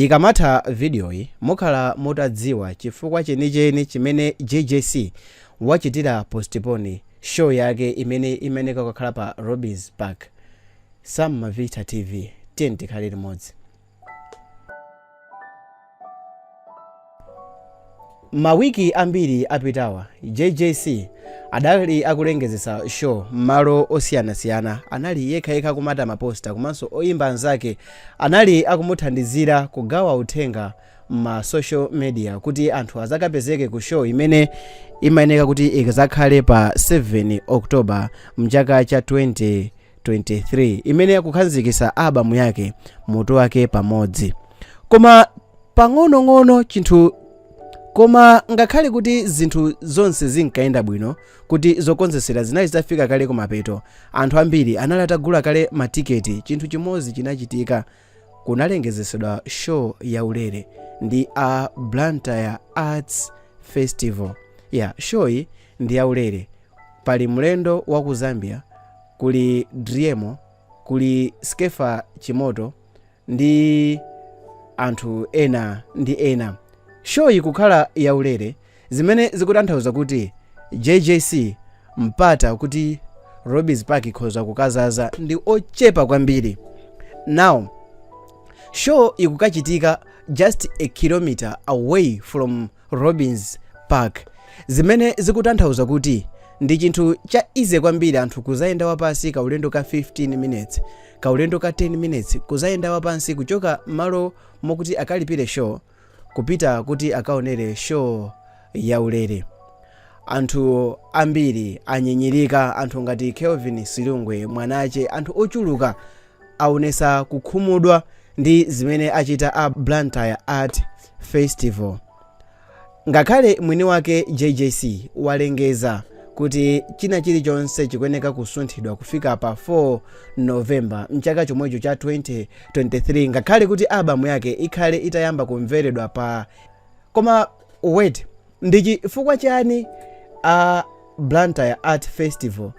Ikamatha videoyi mukhala mutadziwa chifukwa chenicheni chimene JJC wachitira postpone show yake imene imayeneka kukakhala pa Robins Park. Sam Mavita TV, tiyeni tikhale limodzi. Mawiki ambiri apitawa, JJC adali akulengezesa show mmalo osiyanasiyana. Anali yekhayekha kumata ma poster komanso oyimba anzake anali akumuthandizira kugawa uthenga mma social media kuti anthu azakapezeke ku show imene imayeneka kuti ikazakhale pa 7 October mchaka cha 2023 imene akukhazikisa album yake Mutu Wake Pamodzi. Koma pang'onong'ono chinthu Koma ngakhale kuti zinthu zonse zinkayenda bwino, kuti zokonzesera zinali zitafika kale kumapeto, anthu ambiri anali atagula kale matiketi, chinthu chimodzi chinachitika, kunalengezesedwa show yaulere ndi a Blantyre Arts Festival. Yeah, show-yi ndi yaulere. Pali mlendo wa ku Zambia, kuli Driemo, kuli Skeffa Chimoto, ndi anthu ena ndi ena. Show-yi kukhala yaulere zimene zikutanthauza kuti JJC mpata kuti Robins Park ikhoza kukazaza ndi ochepa kwambiri. Now show ikukachitika just a kilometer away from Robins Park zimene zikutanthauza kuti ndi chinthu cha easy kwambiri anthu kuzayenda wapansi kaulendo ka 15 minutes, kaulendo ka 10 minutes kuzayenda wapansi kuchoka malo mokuti akalipire show kupita kuti akaonere show yaulere. Anthu ambiri anyinyirika, anthu ngati Kelvin Silungwe, Mwanache, anthu ochuluka aonesa kukhumudwa ndi zimene achita a Blantyre Art Festival. Ngakhale mwini wake JJC walengeza kuti china chilichonse chikuyeneka kusunthidwa kufika pa 4 November mchaka chomwecho cha 2023 ngakhale kuti album yake ikhale itayamba kumveredwa pa Koma wait, ndi chifukwa chani a Blantyre Art Festival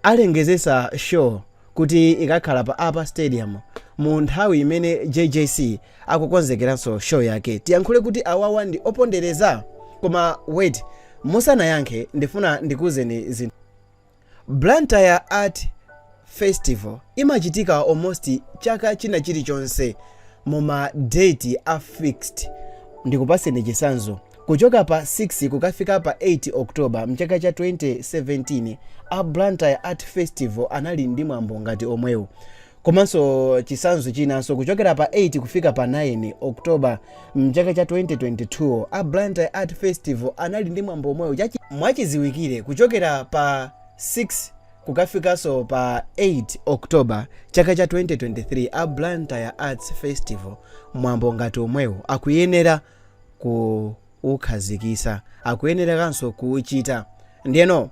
alengezesa show kuti ikakhala pa Upper Stadium mu nthawi imene JJC akukonzekeranso show yake? Tiyankhule kuti awawa ndi opondereza? Koma wait, musanayankhe ndifuna ndikuuzeni zinthu. Blantyre Art Festival imachitika almost chaka china chilichonse mu ma date a fixed. Ndikupaseni chisanzo, kuchoka pa 6 kukafika pa 8 October mchaka cha 2017 a Blantyre Art Festival anali ndi mwambo ngati omwewu. Komanso chisanzo chinanso, kuchokera pa 8 kufika pa 9 October mchaka cha 2022 a Blantyre Art Festival anali ndi mwambo omwewu. Mwachiziwikire kuchokera pa 6 kukafikanso pa 8 October chaka cha 2023 a Blantyre Arts Festival mwambo ngati omwewu akuyenera kuukhazikisa, akuyenerekanso kuuchita. Ndiyeno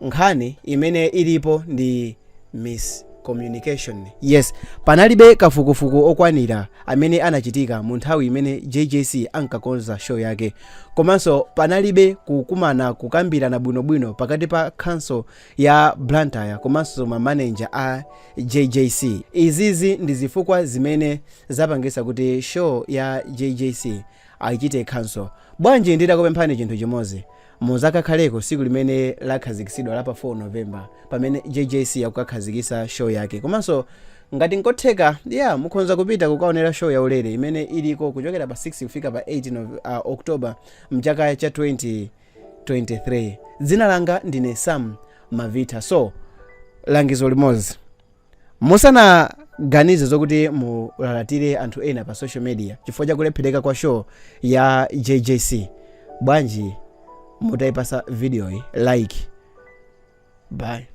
nkhani imene ilipo ndi miscommunication. Yes, panalibe kafukufuku okwanira amene anachitika mu nthawi imene JJC ankakonza show yake, komanso panalibe kukumana kukambirana bwinobwino pakati pa council ya Blantyre komanso ma manager a JJC. Izizi ndi zifukwa zimene zapangisa kuti show ya JJC ayichite cancel. Bwanji nditakupemphani chinthu chimodzi, muzakakhaleko siku limene lakhazikisidwa la pa 4 November pamene JJC akukakhazikisa show yake. Komanso ngati nkotheka, yeah, mukhonza kupita kukaonera show yaulere imene iliko kuchokera pa 6 kufika pa 8 October mchaka cha 2023. Dzina langa ndine Sam Mavita. So langizo limodzi, musanaganize zokuti mulalatire anthu ena pa social media chifukwa chakulephereka kwa show ya JJC, bwanji mutayipasa video yi like. Bye.